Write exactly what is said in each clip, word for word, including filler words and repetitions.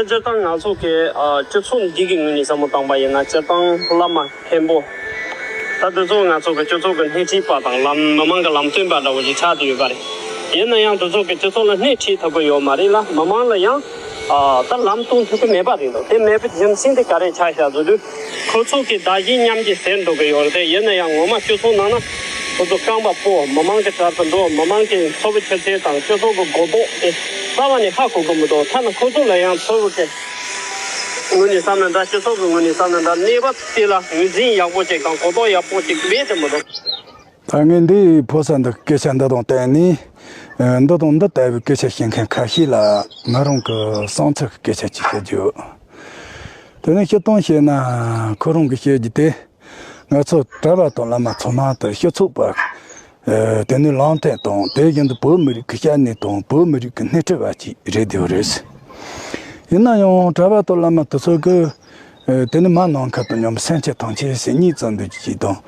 སྤྱིར་བཏང་ང་ཚོ་གི་ཨ་སྤྱི་ཚོགས་འདི་གི་ངོས་ནས་བསམ་བློ་བཏང་པ་ཡིན་ན། སྤྱིར་བཏང་བླ་མ་མཁན་པོ། ད་འདི་ཚོ་ང་ཚོ་གི་སྤྱི་ཚོགས་ཀྱི་སྣེ་ཁྲིད་པ་དང་ལམ་མི་མང་གི་ལམ་སྟོན་པ་འདྲ་བོ་ཞིག་ཆགས་བསྡད་ཡོད་པ་རེད། ཡིན་ན་ཡང་འདི་ཚོ་གི་སྤྱི་ཚོགས་ལ་སྣེ་ཁྲིད་ཐུབ་ཀྱི་ཡོད་མ་རེད་ལ། མི་མང་ལ་ཡང་ཨ་ད་ལམ་སྟོན་ཐུབ་ཀྱི་མེད་པ་རེད་འདུག་དེ་མེད་པའི་རྒྱུ་མཚན་དེ་ག་རེ་ཆགས་བཞག་ཟེར་དུས། ཁོ་ཚོ་གི་བདག་གཞན་མཉམ་སྐྱེད་ཟེར་འདུག་གི་ཡོད་རེད་དེ། ཡིན་ན་ཡང་ངོ་མ་སྤྱི་ཚོགས་ནང་ན་ཁོ་ཚོ་རྐང་པ་སྤོ། མི་མང་གི་གྲལ་དུ་འགྲོ། མི་མང་གི་འཚོ་བའི་ཆུ་ཚད་དང་སྤྱི་ཚོགས་ཀྱི་གོ་རྟོགས་དེ་རྩ་བ་ནས་ཧ་གོ་གི་མི་འདུག་ཐ་ན་ཁོ་ཚོ་ལ་ཡང་འཚོ་བའི་གི་ངོས་ནས་བསམ་ན་འདྲ། སྤྱི་ཚོགས་ཀྱི་ངོས་ནས་བསམ་ན་འདྲ། གནས་བབ་དེ་ལ་ངོས་འཛིན་ཡག་པོ་ཅིག་དང་གོ་རྟོགས་ཡག་པོ་ཅིག་རྦད་དེ་མི་འདུག་ད་ངས་འདིའི་ཕོ་གསར་འདི་སྐད་ཆ་འདི་དང་བསྟུན་ནས། ཨ། འདི་དང་འདི་ལྟ་བུའི་སྐད་ཆ་བཤད་མཁན་ཁ་ཤས་ལ་ང་རང་གི་བསམ་ཚུལ་གྱི་སྐད་ཆ་ཅིག་བཤད་རྒྱུ་ཡོད། དེ་ནས་སྤྱིར་བཏང་བཤད་ན། ཁོ་རང་གིས་བཤད་རྒྱུ་དེ། ང་ཚོ་གྲྭ་པ་དང་བླ་མ་ཚང་མ་དེ་སྤྱི་ཚོགས་པ། ཨ། དེ་ནས་ལམ་སྟོན་དང་། དེ་བཞིན་དུ་བོད་མི་རིགས་ཀྱི་སྐྱབས་གནས་དང་བོད་མི་རིགས་ཀྱི་སྣེ་ཁྲིད་པ་ཅིག་རེད་བསྡད་པ་རེད། ཡིན་ན་ཡང་གྲྭ་པ་དང་བླ་མ་དེ་ཚོ་གིས། ཨ། དེ་ནི་མ་ནམ་མཁའ་དང་མཉམ་པའི་སེམས་ཅན་ཐམས་ཅད་ཟེར་གཉིས་བརྩི་འདོད་ཅིག་དང་།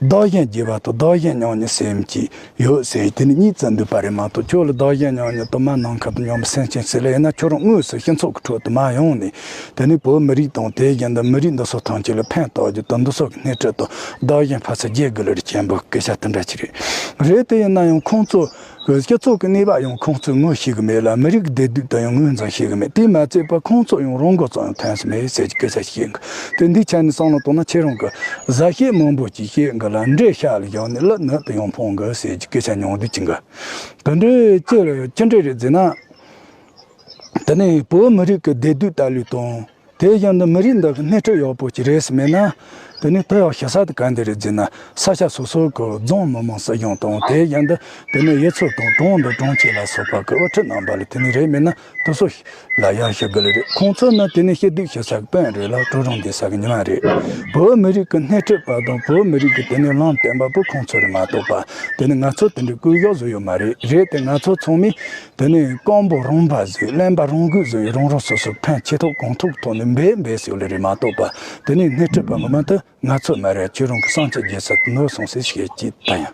བདག་གཞན་བརྗེ་བ་དང་བདག་གཞན་མྱོང་ནས་སེམས་ཅིག་ཡོད་ཟེར་དེ་ནི་གཉིས་བརྩི་འདོད་པ་རེད་མ་གཏོགས། ཁྱོད་ལ་བདག་གཞན་མྱོང་ནས་དང་མ་ནམ་མཁའ་དང་མཉམ་པའི་སེམས་ཅན་ཟེར་ལེ་ཡིན་ན། ཁྱོད་རང་དངོས་སུ་སྤྱི་ཚོགས་ཀྱི་ཁྲོད་དུ་མ་ཡོང་ནས། དེ་ནི་བོད་མི་རིགས་དང་དེ་བཞིན་དུ་མི་རིགས་འདི་ཚོ་ཐམས་ཅད་ལ་ཕན་ཐོགས་རྒྱུ་དང་། འདི་ཚོ་གི་སྣེ་ཁྲིད་དང་བདག་གཞན་ཕར་ཚུར་བརྗེ་དགོས་ལེ་རེད། ཅན་པོ་སྐད་ཆ་དེ་འདྲ་ཅིག་རེད། རེད་དེ། ཡིན་ན་ཡང་ཁོང་ཚོ་གི་སྤྱི་ཚོགས་ཀྱི་གནས་བབ་ཡང་ཁོང་ཚོས་ངོས་ཤེས་གི་མེད་ལ། མི་རིགས་ཀྱི་བདེ་སྡུག་དེ་ཡང་ངོས་འཛིན་ཤེས་གི་མེད། དེས་མ་ཚད་པར་ཁོང་ཚོ་ཡང་རང་མགོ་རྩོམ་ཡང་ཐོན་ས་མེད་ཟེར་གྱི་སྐད་ཆ་ཞིག་བཤད་གི། དེ་འདིའི་ཆ་ནས་བསམ་བློ་བཏང་ན། ཁྱེད་རང་གིས་བཟའ་བཤས་མང་པོ་ཅིག་བཤད་གི་ལ། འབྲས་ཤ་ལ་བཞག་ནས་གླུ་ནག་ཏུ་ཡང་འཕངས་གི་ཟེར་གྱི་སྐད་ཆ་མྱོང་འདུག་ཅིང་གི། དེ་འདྲའི་ཅི་ཅི་འདྲ་རེད་ཟེར་ན། དེ་ནས་བོད་མི་རིགས་ཀྱི་བདེ་སྡུག་ལྟ་ལུགས་དང་། དེ་བཞིན་དུ་མི་རིགས་འདི་གི་སྣེ་ཁྲིད་ཡག་པོ་ཅིག་རེད་ཟེར་མེད་ན། དེ་ནི་དེ་ཡང་ཞུ་ས་དེ་ག་འདི་རེད་ཟེར་ན། ས་ཆ་སོ་སོ་གི་རྫོང་མི་དམངས་སྲིད་གཞུང་དང་། དེ་བཞིན་དུ་དེ་ནི་ཡུལ་ཚོ་དང་གྲོང་སྡེ་གྲོང་ཁྱེར་ལ་སོགས་པ་གི་དབུ་ཁྲིད་རྣམ་པ་ལ། དེ་ནི་རེད་མེད་ན་དེ་ཚོ་ལ་ཡར་ཞུ་དགོས་ལེ་རེད། ཁོང་ཚོ་ནི་དེ་ནི་སྐྱིད་སྡུག་ཞུ་ས་གི་དཔོན་རེད་ལ། གྲོགས་རང་བསྡད་ས་གི་ཉི་མ་རེད། བོད་མི་རིགས་ཀྱི་སྣེ་ཁྲིད་པ་དང་བོད་མི་རིགས་ཀྱི་དེ་ནི་ལམ་སྟོན་པ་པོ་ཁོང་ཚོ་རེད་མ་གཏོགས་པ། དེ་ནི་ང་ཚོ་དེ་འདྲའི་སྐུ་གཞོགས་བཟོ་ཡོད་མ་རེད། རེད་དེ། ང་ཚོ་ཚང་མས་དེ་ནས་རྐང་པ་རང་འབད་བཟོས། རློན་པ་རང་གོས་བཟོས། རང་རང་སོ་སོའི་ཕན་ཆེ་ཐོག་གོང་ཐོག་ཐོག་ནས་འབད་འབད་ཟེར་ལེ་རེད་མ་གཏོགས་པ། དེ་ནས་སྣེ་ཁྲིད་པ་ངོ་མ་དེ་ང་ཚོ་མ་རེད། ཁྱོད་རང་གི་བསམ་ཚུལ་རྒྱས་ས་དེ་ནོར་སོང་ཟེར་བཤད་ཅིག་ད་ཡང་།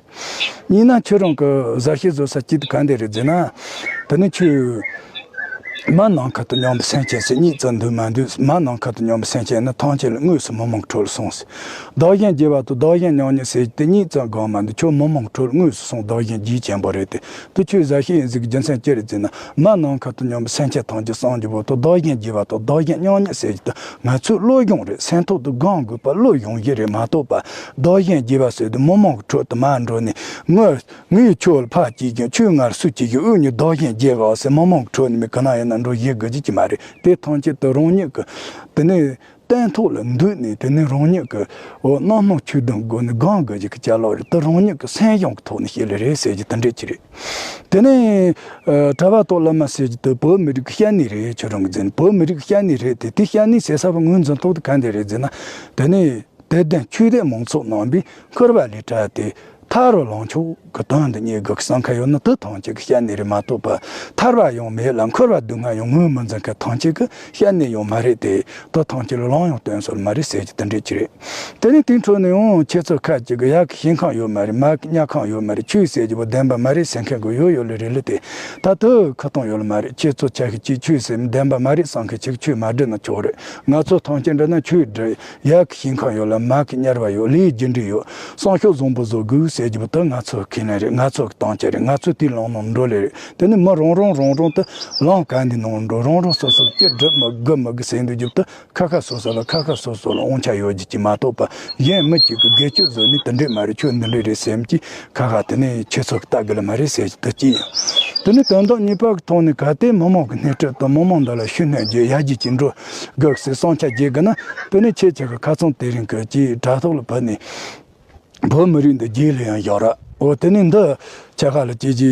གཉིས་ན་ཁྱོད་རང་གི་བཟའ་བཤས་བཟོ་ས་ཅིག་དེ་ག་འདི་རེད་ཟེར་ན། དེ་ནས་ཁྱོད་མ་ནམ་མཁའ་དང་མཉམ་པའི་སེམས་ཅན་ཟེར་གཉིས་བརྩི་འདོད་མ་འདུག་མ་ནམ་མཁའ་དང་མཉམ་པའི་སེམས་ཅན་ནི་ཐམས་ཅད་ལ་དངོས་སུ་མི་མང་གི་ཁྲོད་ལ་སོང་ཟེར། བདག་གཞན་བརྗེ་བ་དང་བདག་གཞན་མྱོང་ནས་ཟེར་དེ་གཉིས་བརྩི་དགོས་མ་འདུག་ཁྱོད་མི་མང་གི་ཁྲོད་ལ་དངོས་སུ་སོང་། བདག་གཞན་བརྗེ་ཅན་པོ་རེད་དེ། དེ་ཁྱོད་བཟའ་བཤས་ཡིན་ཟིག་རྒྱུ་མཚན་ཅི་རེད་ཟེར་ན། མ་ནམ་མཁའ་དང་མཉམ་པའི་སེམས་ཅན་ཐམས་ཅད་སངས་རྒྱས་པོ་དང་། བདག་གཞན་བརྗེ་བ་དང་བདག་གཞན་མྱོང་ནས་ཟེར་གྱི་དེ་ང་ཚོའི་བློ་སྦྱོང་རེད། སེམས་ཐོག་ཏུ་སྒོམ་དགོས་པ་བློ་སྦྱོང་ཡིན་རེད་མ་གཏོགས་པ། བདག་གཞན་བརྗེ་བ་ཟེར་དེ་མི་མང་གི་ཁྲོད་དུ་མར་འགྲོ་ནས། ངས་ངས་ཁྱོད་ལ་ཕར་གཅིག་བྱིན། ཁྱོས་ང་ལ་སུ་གཅིག་བྱིན། འུ་གཉིས་བདག་གཞན་བརྗེ་བ་ཟེར་མི་མང་གི་ཁྲོད་ནས་མི་ག་ན་ཡིན་ན་འགྲོ་ཡི་དགོས་རྒྱུ་ཅི་མ་རེད། དེ་ཐམས་ཅད་དུ་རང་ཉིད་ཀྱི་དེ་ནས་སྟན་ཐོག་ལ་འདུག་ནས། དེ་ནས་རང་ཉིད་ཀྱི་འོ་རྣམ་སྣང་ཆོས་བདུན་སྒོ་ནས་སྒོམ་དགོས་རྒྱུ་གི་ཅ་ལག་རེད། དེ་རང་ཉིད་ཀྱི་སེམས་སྦྱོང་གི་ཐོག་ནས་བཤད་ལེ་རེད་ཟེར་རྒྱུ་དེ་འདྲ་ཅིག་རེད། དེ་ནས་ཨ་གྲྭ་པ་དང་བླ་མ་ཟེར་རྒྱུ་དེ་བོད་མི་རིགས་ཀྱི་སྐྱབས་གནས་རེད། ཁྱོད་རང་གིས་འཛིན། བོད་མི་རིགས་ཀྱི་སྐྱབས་གནས་རེད་དེ། དེ་སྐྱབས་གནས་ཟེར་ས་བོ་ངོས་འཛིན་ཐོག་དེ་ག་འདི་རེད་ཟེར་ན། དེ་ནས་དད་ལྡན་ཆོས་ལྡན་མང་ཚོགས་རྣམ་པས་འཁོར་བ་ལས་བྲལ་ཏེ་ཐར་བ་ལམ་མཆོག་གི་དོན་དུ་གཉེར་དགོས་ཀྱི་བསམ་མཁན་ཡོད་ན། དེ་ཐམས་ཅད་ཀྱི་སྐྱབས་གནས་རེད་མ་གཏོགས་པ། ཐར་བ་ཡང་མེད་ལ་འཁོར་བ་སྡུག་བསྔལ་ཡང་ངོས་མི་འཛིན་མཁན་ཐམས་ཅད་ཀྱི་སྐྱབས་གནས་ཡང་མ་རེད་དེ། དེ་ཐམས་ཅད་ལ་ལམ་ཡང་སྟོན་སྲོལ་མ་རེད་ཟེར་རྒྱུ་དེ་འདྲ་ཅིག་རེད། དེ་ནས་དེའི་འཕྲོ་ནས་ཡང་ཁྱེད་ཚོ་ཁ་ཅིག་གིས་ཡ་གི་ཞེན་ཁམས་ཡོད་མ་རེད། མ་གི་དམྱལ་ཁམས་ཡོད་མ་རེད། ཆོས་ཟེར་རྒྱུ་བོ་བདེན་པ་མ་རེད་ཟེར་མཁན་གྱི་ཡོད་ཡོད་ལེ་རེད་ལེ་དེ། ད་དེ་ཁ་ཏོན་ཡོད་ལེ་མ་རེད། ཁྱེད་ཚོ་ཆ་གི་ཅིག་ཆོས་ཟེར་བདེན་པ་མ་རེད་བསམ་མཁན་ཅིག་ཆོས་མ་འདྲི་ན་ཆོག་རེད། ང་ཚོ་ཐམས་ཅད་འདྲི་ན་ཆོས་འདྲི། ཡ་གི་ཞེན་ཁམས་ཡོད་ལ། མ་གི་དམྱལ་བ་ཡོད། ལས་རྒྱུ་འབྲས་ཡོད། སང་ཞོགས་བཟང་པོ་བཟོ་དགོས་ཟེར་རྒྱུ་བོ་དེ་ང་ཚོ་ཁས་ལེན་རེད། ང་ཚོ་གི་དམ་བཅའ་རེད། ང་ཚོ་དེའི་ལམ་ནང་འགྲོ་ལེ་རེད། དེ་ནི་མི་རང་རང་རང་རང་དེ་ལམ་ག་འདི་ནང་འགྲོ། རང་རང་སོ་སོ་ཅི་སྒྲུབ་མི་དགོས་མི་དགོས་ཟེར་འདུག་རྒྱུ་བོ་དེ་ཁ་ཁ་སོ་སོ་ལ་ཁ་ཁ་སོ་སོ་ལ་དབང་ཆ་ཡོད་རྒྱུ་ཅིག་མ་གཏོགས་པ། གཞན་མི་གཅིག་གིས་སྒེར་གཅོད་བཟོས་ནས་དེ་འདྲས་མ་རེད། ཁྱོད་འདི་འདྲས་རེད་ཟེར་མི་གཅིག་ཁ་ཁ་དེ་ནས་ཁྱེད་ཚོ་གི་ལྟ་དགོས་ལེ་མ་རེད་ཟེར་རྒྱུ་དེ་གཅིག་ཡིན། དེ་ནི་དོན་དག་གཉིས་པ་གི་ཐོག་ནས་གལ་ཏེ་མི་མང་གི་སྣེ་ཁྲིད་དང་མི་མང་འདི་ལ་ཤུགས་སྣོན་རྒྱུ་ཡར་རྒྱས་ཅིག་འགྲོ་དགོས་ཟེར་བསམ་འཆར་བརྗེ་དགོས་ན། དེ་ནི་ཁྱེད་ཅག་གི་ཁ་སང་དེ་རིང་གི་ཅིག་དྲ་ཐོག་ལ་ཕུལ་ནས། བོད་མི་རིགས་འདི་རྗེས་ལུས་ཡང་བཞག་ར། འོ་དེ་ནི་འདི་ཆ་ཁ་ལ་ཅི་ཅི་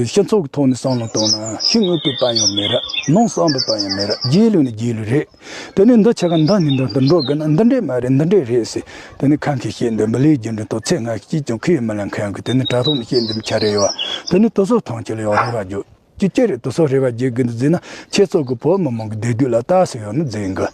སྤྱི་ཚོགས་ཀྱི་ཐོག་ནས་བསམ་བློ་བཏང་ན། ཕྱི་དངོས་པོའི་དཔལ་ཡོན་མེད་ར། ནང་བསམ་པའི་དཔལ་ཡོན་མེད་ར། རྗེས་ལུས་ནི་རྗེས་ལུས་རེད། དེ་ནི་འདི་ཆ་ཁ་འདི་ནི་འདི་འདི་འགྲོ་དགོས་ན། འདི་འདྲས་མ་རེད། འདི་འདྲས་རེད་ཟེར། དེ་ནི་ཁ་མཁས་བཤད་འདོད་པ། ལས་རྒྱུ་འབྲས་ཐོག་ཚེ་སྔ་ཕྱི་ཅིས་ཀྱང་ཁས་མི་ལེན་མཁན་གྱི། དེ་ནི་དྲ་ཐོག་ནས་བཤད་འདོད་པ་ཆ་རེ་ཡོད་བ། དེ་ནི་དེ་ཚོ་ཐམས་ཅད་ལ་ཡང་རེ་བ་རྒྱུ། ཅི་ཅི་རེད། དེ་ཚོ་རེ་བ་རྒྱག་གི་འདུག་ཟེར་ན། ཁྱེད་ཚོ་གི་བོད་མི་མང་གི་བདེ་སྡུག་ལ་ལྟ་ས་ཡོད་ནི་ཟེར་གི།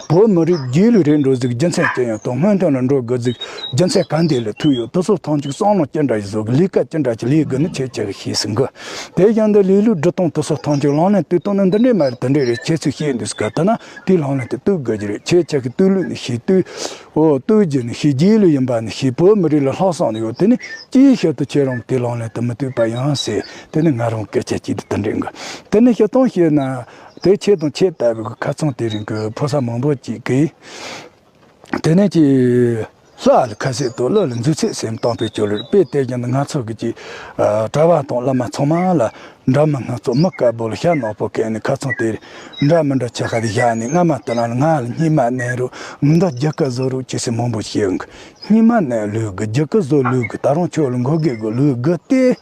བོད་མི་རིགས་རྗེས་ལུས་རེད་འགྲོ་ཟིག་རྒྱུ་མཚན་ཅི་ཡང་དང་སྔོན་ཐོན་ལ་འགྲོ་དགོས་ཟིག་རྒྱུ་མཚན་ག་འདི་ལ་ཐུག་ཡོད། དེ་ཚོ་ཐམས་ཅད་བསམ་བློ་ཅི་འདྲ་ཞིག་བཟོ་གི་ལས་ཀ་ཅི་འདྲ་ཞིག་ལས་དགོས་ནི་ཁྱེད་ཅག་གིས་ཤེས་ཟིན་གི། དེ་བཞིན་དུ་ལས་ལུགས་སྒྲིག་སྟངས་དེ་ཚོ་ཐམས་ཅད་ལག་ལེན་བསྟར་སྟངས་ནི་འདི་འདྲས་མ་རེད། དེ་འདྲས་རེད། ཁྱེད་ཚོས་ཤེས་འདུག་ག་དེ་ན་དེའི་ལག་ལེན་དེ་བསྟར་དགོས་ཀྱི་རེད། ཁྱེད་ཅག་གིས་བསྟར་ལུགས་ནི་ཤེས། བསྟར་འོ་བསྟར་རྒྱུ་ནི་ཤེས། རྗེས་ལུས་ཡིན་པ་ནི་ཤེས། བོད་མི་རིགས་ལ་ལྷག་བསམ་ནི་ཡོད། དེ་ནི་ཅིའི་ཕྱིར་དུ་ཁྱེད་རང་དེའི་ལག་ལེན་དུ་མི་བསྟར་པ་ཡིན་ཟེར། དེ་ནི་ང་རང་སྐད་ཆ་གཅིག་དེ་དེ་འདྲས་གི། དེ་ནི་སྤྱིར་བཏང་བཤད་ན། དེ་ཁྱེད་དང་ཁྱེད་ལྟ་བུའི་ཁ་ཚང་དེ་རིང་གི་ཕོ་གསར་མང་པོ་ཅིག་གིས། དེ་ནས་ཀྱི་ལྷ་ལ་ཁ་ཟས་དང་ཀླུ་ལ་མཛོད་ཚེ་སེམས་གཏོང་པའི་སྐྱོ་ལུར་དཔེ་དེ་བཞིན་དུ་ང་ཚོ་གི་ཀྱི་གྲྭ་པ་དང་བླ་མ་ཚང་མ་ལ་འདྲ་མི་སྣ་ཚོགས་མི་དཀར་པོ་ལ་ཤ་ནག་པོ་བཀལ་ནས་ཁ་ཚང་དེ་འདྲ་མི་འདྲ་ཆ་ཁ་དེ་བཞག་ནས། སྔ་མ་དེ་ལ་ང་ལ་སྙིང་མ་མནན་རོགས། ང་འདི་རྒྱུ་ཁ་བཟོ་རོགས་ཅེས་སེ་མང་པོ་བཤད་ཡོང་གི། སྙིང་མ་མནན་ལོས་གི། རྒྱུ་ཁ་བཟོ་ལོས་གི། ད་རུང་ཁྱོད་ལ་མགོ་སྒུར་དགོས་ལོས་གི་སྟེ།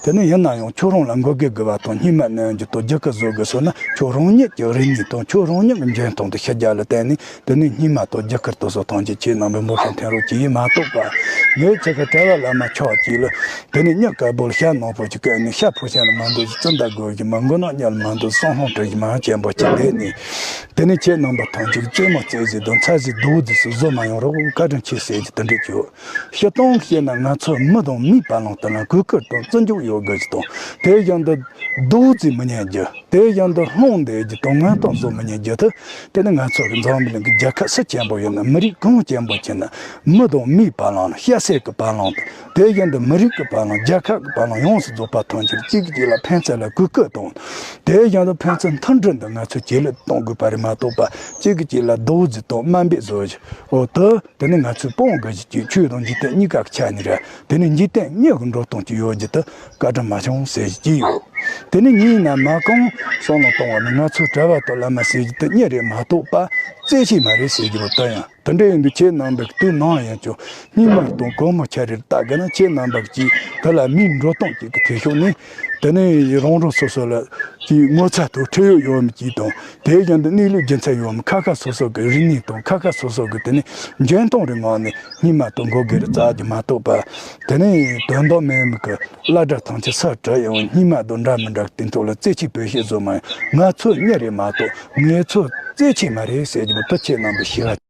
དེ་ནི་ཡིན་ན་ཡང་ཁྱོད་རང་ལ་མགོ་སྒུར་དགོས་པ་དང་སྙིང་མ་མནན་རྒྱུ་དང་རྒྱུ་ཁ་བཟོ་དགོས་སོང་ན། ཁྱོད་རང་ཉིད་ཀྱི་རིག་གནས་དང་ཁྱོད་རང་ཉིད་ཀྱི་འཇོན་ཐང་དང་ཤེས་རྒྱ་ལ་བརྟེན་ནས། དེ་ནི་སྙིང་མ་དང་རྒྱུ་སྐར་དེ་ཚོ་ཐམས་ཅད་ཁྱེད་རྣམ་པས་འབོར་ཆེན་འཐེན་རོགས་གྱིས་མ་གཏོགས་པ། ངས་ཁྱེད་ཀྱི་གྲྭ་བ་བླ་མ་ཆགས་ཀྱིས་ལ། དེ་ནི་མྱི་དཀར་པོ་ལ་ཤ་ནག་པོ་ཞིག་བཀལ་ནས། ཤ་ཕོ་ཤ་ལ་མ་འདོད་ཀྱི། ཙི་འདྲ་དགོས་ཀྱི་མ། མགོ་ནག་ཉལ་མ་འདོད། བསམ་ལྷོང་སྤྲད་ཀྱི་མ་ཅན་པོ་ཅིག་བསྡད་ནས། དེ་ནི་ཁྱེད་རྣམ་པ་ཐམས་ཅད་རྩེད་མོ་རྩེ་ཟིག་དང་ཚ་ཟིག་རྡོག་ཟིག་སུ་བཟོ་མ་ཡོང་རོགས། བཀའ་དྲིན་ཆེ་ཟེར་གྱི་དེ་འདྲ་བྱོས། སྤྱིར་བཏང་བཤད་ན་ང་ཚོ་མི་དང་མིའི་བར་ལ་དེ་ན་གུས་བཀུར་དང་བརྩི་འཇོག་ཡོད་དགོས་ཀྱི་དང་། དེ་བཞིན་དུ་རྡོག་རྫིས་མི་ཉན་རྒྱུ། དེ་བཞིན་དུ་སློང་བསྡད་རྒྱུ་དང་ངན་གཏམ་བཟོ་མི་ཉན་རྒྱུ་དེ། དེ་ནི་ང་ཚོ་གི་འཛམ་བུ་གླིང་གི་རྒྱལ་ཁབ་སུ་ཆེན་པོ་ཡིན་ན། མི་རིགས་གང་ཆེན་པོ་ཡིན་ན། མི་དང་མིའི་བར་ལ་ཤ་ཟས་ཀྱི་བར་ལ་དང་། དེ་བཞིན་དུ་མི་རིགས་ཀྱི་བར་ལ། རྒྱལ་ཁབ་ཀྱི་བར་ལ། ཡོངས་སུ་རྫོགས་པ་ཐམས་ཅད་གཅིག་གིས་གཅིག་ལ་ཕན་ཚུན་ལ་གུས་བཀུར་དང་། དེ་བཞིན་དུ་ཕན་ཚུན་མཐུན་སྒྲིལ་འདི་ང་ཚོས་ཇེ་ལེགས་གཏོང་དགོས་པ་རེད་མ་གཏོགས་པ། གཅིག་གིས་གཅིག་ལ་རྡོག་རྫིས་དང་དམའ་འབེབས་བཟོ་རྒྱུ། འོ་དེ། དེ་ནི་ང་ཚོས་སྤོང་དགོས་ཀྱི་ཆོས་དང་འཇིག་རྟེན་གཉིས་ཀ་གི་ཆ་ནས་རེད། དེ་ནི་འཇིག་རྟེན་གཉིས་ཀྱི་འགྲོ་སྟངས་ཀྱི་ཡོད་རྒྱུ་དེ་བཀའ་དྲིན་མ་བྱུང་ཟེར་གྱི་ཡོད། དེ་ནི་ངས་ན་མ་གང་བསམ་བློ་གཏོང་བ་ནི། ང་ཚོའི་གྲྭ་བ་དང་བླ་མ་ཟེར་རྒྱུ་དེ་མྱི་རེད་མ་གཏོགས་པ་རྩེད་ཆས་མ་རེད་ཟེར་རྒྱུ་བོ་དེ་ཡང་། དེ་འདྲ་ཡིན་དུས་ཁྱེད་རྣམ་པས་དུས་ནམ་ཡིན་ཀྱང་སྙིང་མ་དང་གོང་མ་ཆ་རེར་ལྟ་དགོས་ན། ཁྱེད་རྣམ་པ་ཀྱིས་དེ་ལ་མིའི་འགྲོ་སྟངས་ཀྱི་གི་ཐོས་ཤོག་ནས། དེ་ནས་རང་རང་སོ་སོ་ལ་ཀྱི་ངོ་ཚ་དང་ཁྲེལ་ཡོད་ཡོད་མེད་ཀྱིས་དང་། དེ་བཞིན་དུ་གནས་ལུགས་རྒྱུ་མཚན་ཡོད་མེད། ཁ་ཁ་སོ་སོ་གི་རིག་གནས་དང་ཁ་ཁ་སོ་སོ་གི་དེ་ནས་འཇོན་ཐང་རིག་ངང་ནས་སྙིང་མ་དང་མགོ་སྒུར་རྩ་རྒྱུ་མ་གཏོགས་པ། དེ་ནས་དོན་དག་མེད་མི་གི་བླ་གྲྭ་ཐམས་ཅད་སུ་བྲིས་ཡང་སྙིང་མ་དང་འདྲ་མི་འདྲ་གི་སྟེང་ཐོག་ལ་རྩེད་ཆས་བེད་སྤྱོད་བཟོ་མ་ཡོང་། ང་ཚོ་མྱི་རེད་མ་གཏོགས་ངེད་ཚོ་རྩེད་ཆས་མ་རེད་ཟེར་རྒྱུ་བོ་དེ་ཁྱེད་རྣམ་པས་ཤེས་ར།